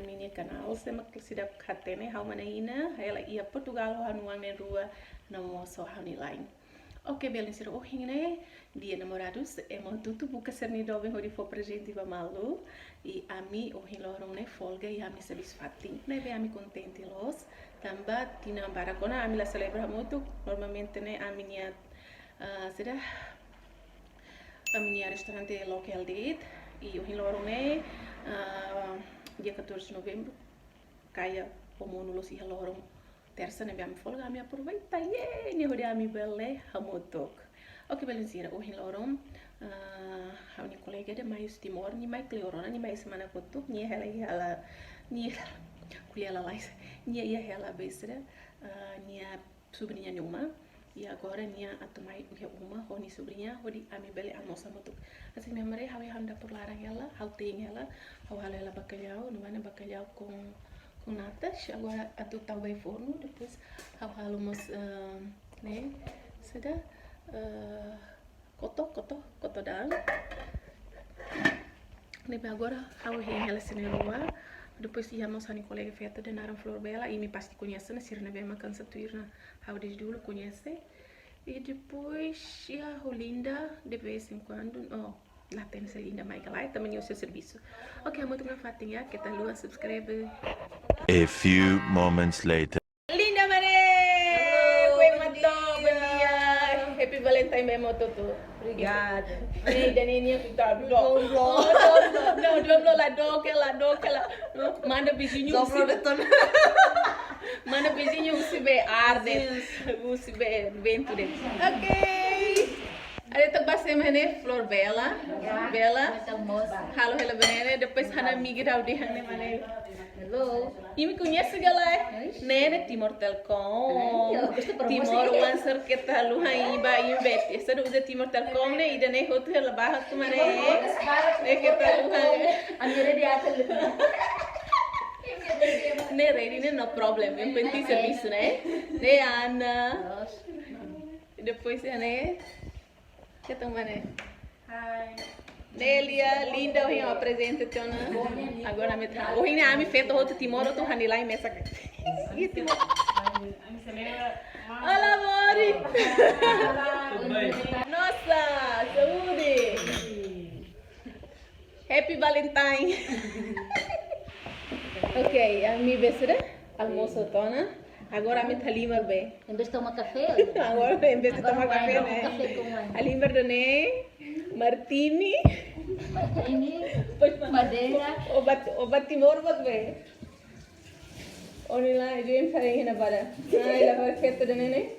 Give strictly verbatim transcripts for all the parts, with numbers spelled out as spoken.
Ami-nia kanál, se mak seidauk hatene, ha'u mana Ina, ela iha Portugal ho ha'u-nia oan na'in-rua, no mós ho ha'u-nia la'en. Oke, belun sira, ohin ne'e Dia Namorados, ema hotu-hotu buka sira-nia doben hodi fó prezente ba malu. I ami ohin loron ne'e folga iha ami-nia servisu fatin. Ne'ebé ami kontente loos, tanba tinan barak ona ami la selebra hamutuk, normalmente ne'e ami-nia, ah, saida, ami-nia restaurante lokál de'it. I ohin loron ne'e, ah, dia catorze de novembro, kayak pemonu los iha loron tersa ne'ebé ami folga, ami aproveita, ye, ne'e hodi ami bele hamutuk. Oke, belun sira, ohin loron, ah, ha'u-nia kolega ida mai husi Timor, nia mai kleur ona, nia mai semana kotuk, nia hela iha hela, nia ko'alia lalais, nia iha hela besra, ah, nia subriña nia uma, i agora nia atu mai iha uma ho nia subriña, hodi ami bele almosa hamutuk. Hanesan ne'e mak ha'u iha ha'u-nia dapur laran hela, ha'u tein hela, ha'u halo hela bacalhau, no mana bacalhau com, com natas, agora atu tau ba fornu, depois ha'u halo mós, ah, ne'e, saida, ah, koto, koto, koto da'an. Ne'ebé agora ha'u hein hela sira na'in-rua. Depois iha mós ha'u-nia kolega feto ida naran Flor Bela, imi pasti koñese ona, sira ne'ebé mak hanesan tuir ona ha'u desde uluk koñese. I depois iha ho Linda, de vez em quando, oh, la hatene se Linda mai ka lae, tanba nia husi servisu. Oke, hamutuk nafatin ya, keta haluha subscribe. A few moments later. Linda mané! Hello, bom dia. Bom dia. Happy Valentine ba ema hotu-hotu. Obrigada. Ei, Dani, nia pinta. João Blo. Oh, João Blo. Não, João Blo la doke, la doke, la. Manda beijinho. João Blo husi detona. Manda beijinho husi be arde. Husi be ventu de'it. Ok. Ade tok base mene Flor Bela. Ya. Bela. Halo hela ba ne'e, depois ha'u-nia amiga daude hane mane. Hello. Imi koñese ka lae? Ixi. Ne'e ne'e Timor Telecom. Ai, eu gosto para Timor você. Wanser keta haluha iba imbet. Esa do uza Timor Telecom ne'e, ida-ne'e hotu hela baha tu mane. Ne'e keta haluha. Ami rede atel. Ne'e rede ne'e no problem. Yang penting servisu ne'e. Ne'e Ana. Depois ne'e. Keta mane. Hai. Nelia, Linda, ohin ha'u aprezenta tiha ona. Agora ami tra. Ohin ne'e ami feto hotu Timor, hotu ha'u-nia la'en mesak. Gitu. Ami selebra. Olá, amor. Tudo bem? Nossa, saúde. Happy Valentine. Ok, ami besra almosu tiha ona. Agora ami halimar be. Em vez de tomar café, olha. Agora, em vez de tomar café, né? Agora vai, café com wine. Halimar duni, martini. Martini, madeira. Obat, obat Timor buat be. Ó-nia la'en, James, hari ini pada. Ai, la perfeito da nene.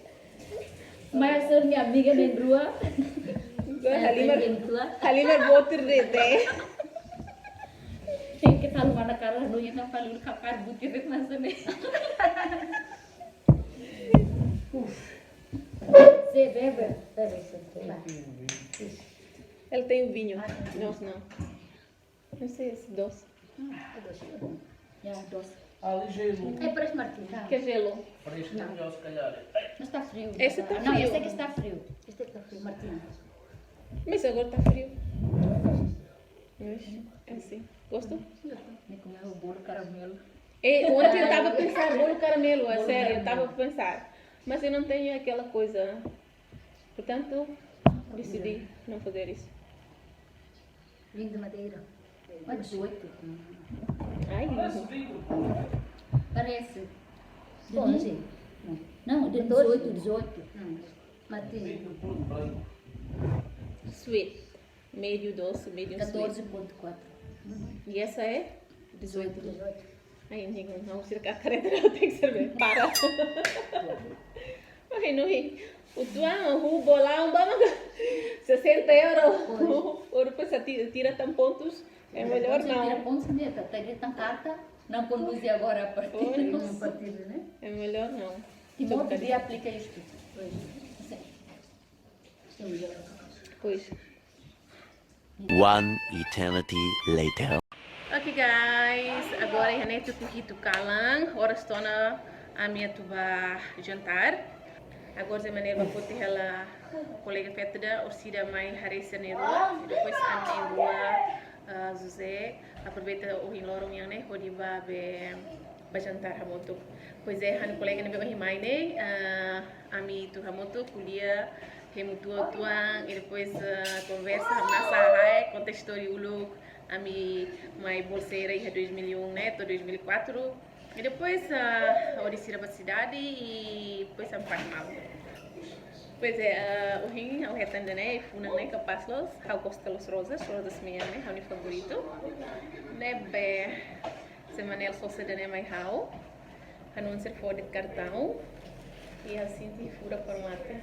Mai hasoru nia amiga na'in-rua. Halimar, halimar botir de'it. Tenke talu mana karah nunya tanpa lulu kapar butir de'it maksudnya. Se bebe, bebe, se bebe. Ele tem vinho. Nós não. Não sei se doce. Ah, é doce. Ya, doce. Ali gelo. É para Martina. Quer gelo? Fresco, não, melhor se calhar. Mas está frio. Esse está frio. Não, esse é que está frio. Este está frio, Martina. Mas agora está frio. Mas é assim. Gostou? Sim, gostou. Me comeu o bolo caramelo. E ontem eu estava a pensar bolo caramelo, a sério, eu estava a pensar. Mas eu não tenho aquela coisa. Portanto, decidi não fazer isso. Vinho de madeira. É dezoito. Ai, parece. Bom, sim. Não, de dezoito, dezoito. Não. Martina. Sweet. Médio doce, médio sweet. Catorze ponto quatro. E essa é? Dezoito. Dezoito. Ai, amiga, não, se a careta não tem que servir. Para. Ai, não ri. O tuan, o bolão, vamos. Sessenta euros. Pois. Ouro para tira tan pontos. É melhor não. Tira pontos, né? Tá, tá, tá carta. Não conduz agora a partir. Pois. A partir, né? É melhor não. Timor devia aplicar isto. Pois. Sim. Pois. One eternity later. Ok, guys, agora iha ne'e tuku hitu kalan, oras to'o ona ami atu bá jantar. Agora Zé Maneiro bá foti hela kolega feto ida, orsida mai haree sira na'in-rua, depois ami na'in-rua Ah, José, aproveita ohin loron nian ne'e, hodi bá be, bá jantar hamutuk. Pois é, ha'u-nia kolega ne'ebé ohin mai ne'e, ah, ami tuur hamutuk, ko'alia, hemu tua-tuan, e depois, ah, konversa, hamnasa, hae, konta istória uluk, ami mai Bolseira iha dois mil e um ne'e, to'o dois mil e quatro. E depois, ah, hodi sira bá sidade e depois ami parte malu. Pois é, ah, ohin ha'u hetan ida-ne'e, funan ne'e kapás loos, ha'u gosta loos rozas, rozas mean ne'e, ha'u-nia favoritu. Ne'ebé, se Manel sosa ida-ne'e mai ha'u, ha'u-nia ser fó de'it kartaun, i ha'u sente furak para mate.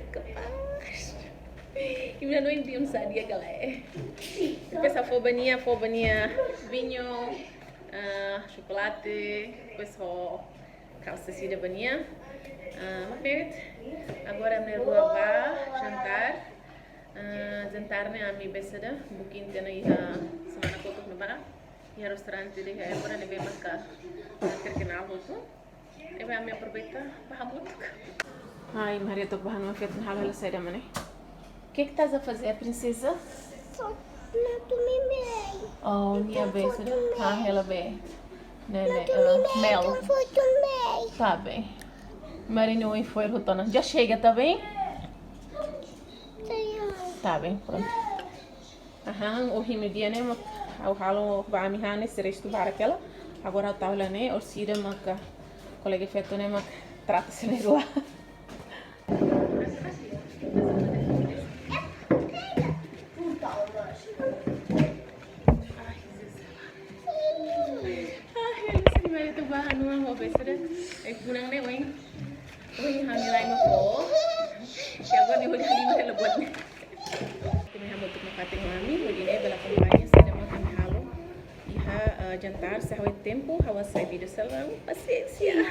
Kapás. Imi hanoin biun sadia ka lae. Depois ha'u fó ba nia, fó ba nia viñu, ah, xokolate, depois fó kalsa sira ba nia. Ah, mak ne'e de'it. Agora ami na'in-rua bá jantar. Ah, jantar ne'e ami besada, bukin tiha ona iha semana kotuk ne'ebá. Iha restaurante ida iha Évora ne'ebé maka terkenal hotu. Ne'ebé ami aproveita bá hamutuk. Ai, Maria, tô barrando uma feta na rala, sai da mané. O que que estás a fazer, princesa? Não, tu me mei. Oh, nia besada. Ah, ela be. Ne'e, ne'e, ah, mel. Tá bem. Maria, não foi rotona. Já chega, tá bem? Tá bem, pronto. Ahan, ohin meiudia ne'e mak ha'u halo ba ami han ne'e, se restu barak hela. Agora ha'u tau hela ne'e, orsida maka kolega feto ne'e mak trata sira na'in-rua. Ai, Lucy, mari tu bahan uma mau besada. Ai, pulang ne'e, weng. Weng, hamil ai mau. Siapa di hodi hamil hela buat ne'e? Imi hamutuk nafatin ho ami, hodi nune'e bele akompaña saida mak ami halo iha, eh, jantar, se ha'u iha tempu, ha'u hasai vídeo sira-ne'e, pasiénsia.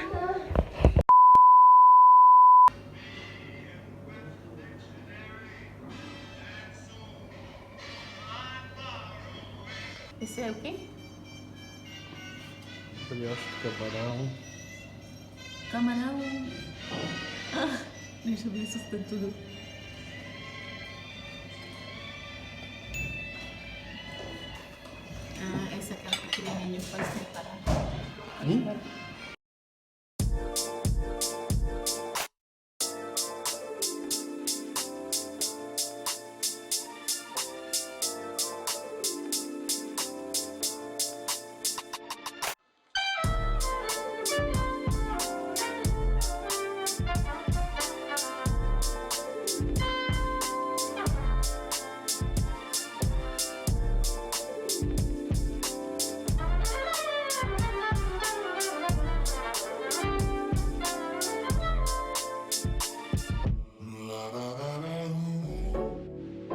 Esse é o quê? Brioche de camarão. Camarão. Ah, deixa eu ver se tem tudo. Ah, essa aqui é a pequenininha, faz separar. Hum?